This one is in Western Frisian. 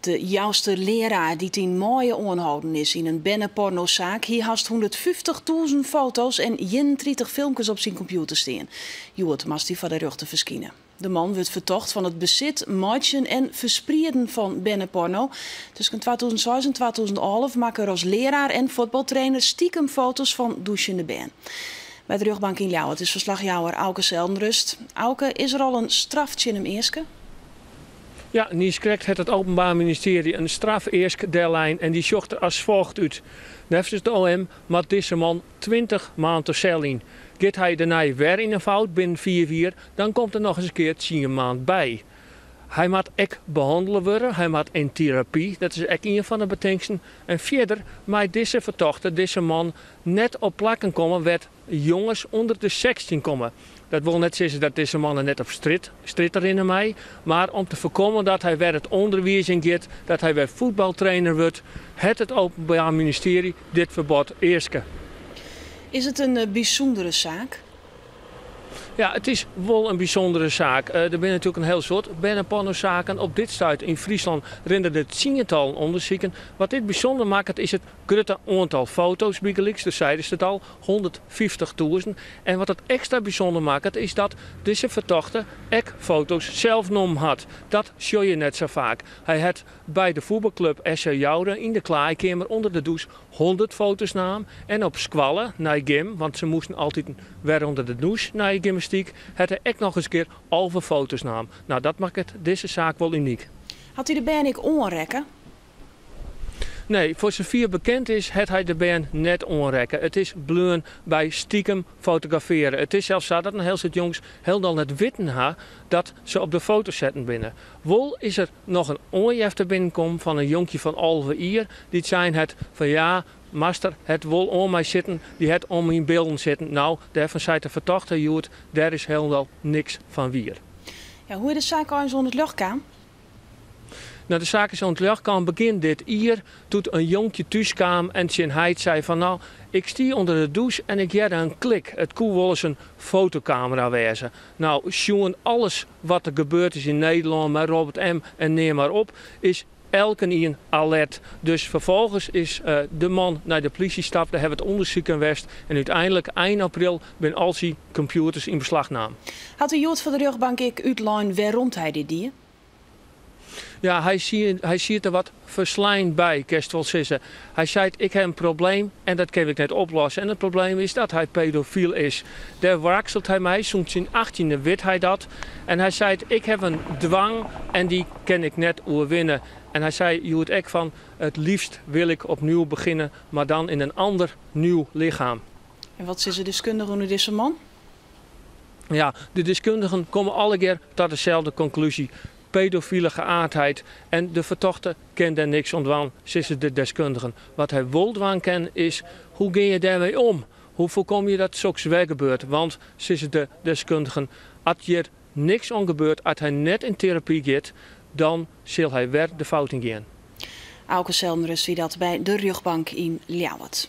De Jouster learaar dy't yn maaie oanholden is yn in bernepornosaak hie hast 150.000 foto's en 31 filmkes op syn kompjûter stean. Hjoed moast hy foar de rjochter ferskine. De man wurdt fertocht fan it besit, meitsjen en fersprieden fan berneporno. Tusken 2006 en 2011 makke er as learaar en fuotbaltrainer stikem foto's fan dûsjende bern. By de rjochtbank yn Ljouwert is ferslachjouwer Auke Zeldenrust. Auke, is der al in straf tsjin him easke? Ja, niiskrekt hat it Openbaar Ministearje in strafeask dellein en dy sjocht der as folget út. Neffens it OM moat dizze man 20 maand de sel yn. Giet hy dêrnei wer yn in fout binnen fiif jier, dan komt der noch ris in kear tsien maand by. Hy moat ek behannele wurde, hy moat yn terapy, dat is ek ien fan de betingsten. En fierder mei dizze fertochte, dizze man, net op plakken komme wêr't jonges ûnder de 16 komme. Dat wol net sizze dat dizze mannen net op strit, strjitte rinne mei, mar om te foarkommen dat hy wer it ûnderwiis yn giet, dat hy wer fuotbaltrainer wurdt, hat it Openbaar Ministearje dit ferbod easke. Is it in bysûndere saak? Ja, it is wol in bysûndere saak. Der binne natuerlik in hiel soad bernepornosaken. Op dit stuit yn Fryslân rinne der tsientallen ûndersiken. Wat dit bysûnder makket is it grutte oantal foto's bygelyks, do seidest it al, 150.000. En wat it ekstra bysûnder makket is dat dizze fertochte ek foto's sels nommen hat. Dat sjoch je net sa faak. Hy hat by de fuotbalklup SC Joure yn de klaaikeamer ûnder de dûs 100 foto's naam en op skoalle nei gym, want se moasten altyd wer ûnder de dûs nei gymnastyk, hat hy ek noch ris in kear 11 foto's naam. No, dat makket dizze saak wol unyk. Hat hy de bern ek oanrekke? Nee, foar safier bekend is, hat hy de bern net oanrekke. It is bleaun by stikem fotografearje. It is sels sa dat in hiel soad jonges hielendal net witten ha dat se op de foto setten binne. Wol is der noch in oanjefte binnenkommen fan in jonkje fan 11 jier dy't sein hat fan ja, master hat wol oan my sitten, dy hat oan myn billen sitten. No, dêrfan seit de fertochte hjoed, dêr is hielendal niks fan wier. Ja, hoe is de saak eins oan it ljocht kaam? No, de saak is oan it ljocht kaam begjin dit jier, doe't in jonkje thús kaam en tsjin heit sei fan no, ik stie ûnder de dûs en ik hearde in klik. It koe wolris in fotokamera wêze. No, sjoen alles wat der gebeurd is yn Nederlân mei Robert M. en neam mar op, is elkenien alert. Dus ferfolgens is de man nei de plysje stapt, dêr hawwe it ûndersiken west en úteinlik ein april binne al syn kompjûters yn beslach naam. Hat hy hjoed foar de rjochtbank ek útlein wêrom't hy dit die? Ja, hy siet der wat ferslein by, kinst wol sizze. Hy seit, ik ha in probleem en dat kin ik net oplosse. En it probleem is dat hy pedofyl is. Dêr wrakselt hy mei, sûnt syn achttjinde wit hy dat. En hy seit, ik haw in dwang en dy kin ik net oerwinne. En hy sei hjoed ek fan, it liefst wil ik opnieuw beginnen, mar dan in een ander nieuw lichaam. En wat sizze deskundigen oer dizze man? Ja, de deskundigen komme allegear ta deselde konklúzje, pedofile geaardheid. En de fertochte kin dêr niks oan dwaan, sizze de deskundigen. Wat hy wol dwaan kin is, hoe gean je dêrmei om? Hoe foarkomme je dat soks wer gebeurt? Want, sizze de deskundigen, as hjir niks oan gebeurt, as hy net yn terapy giet, dan sil hy wer de fout yn gean. Auke Zeldenrust wie dat by de rjochtbank yn Ljouwert.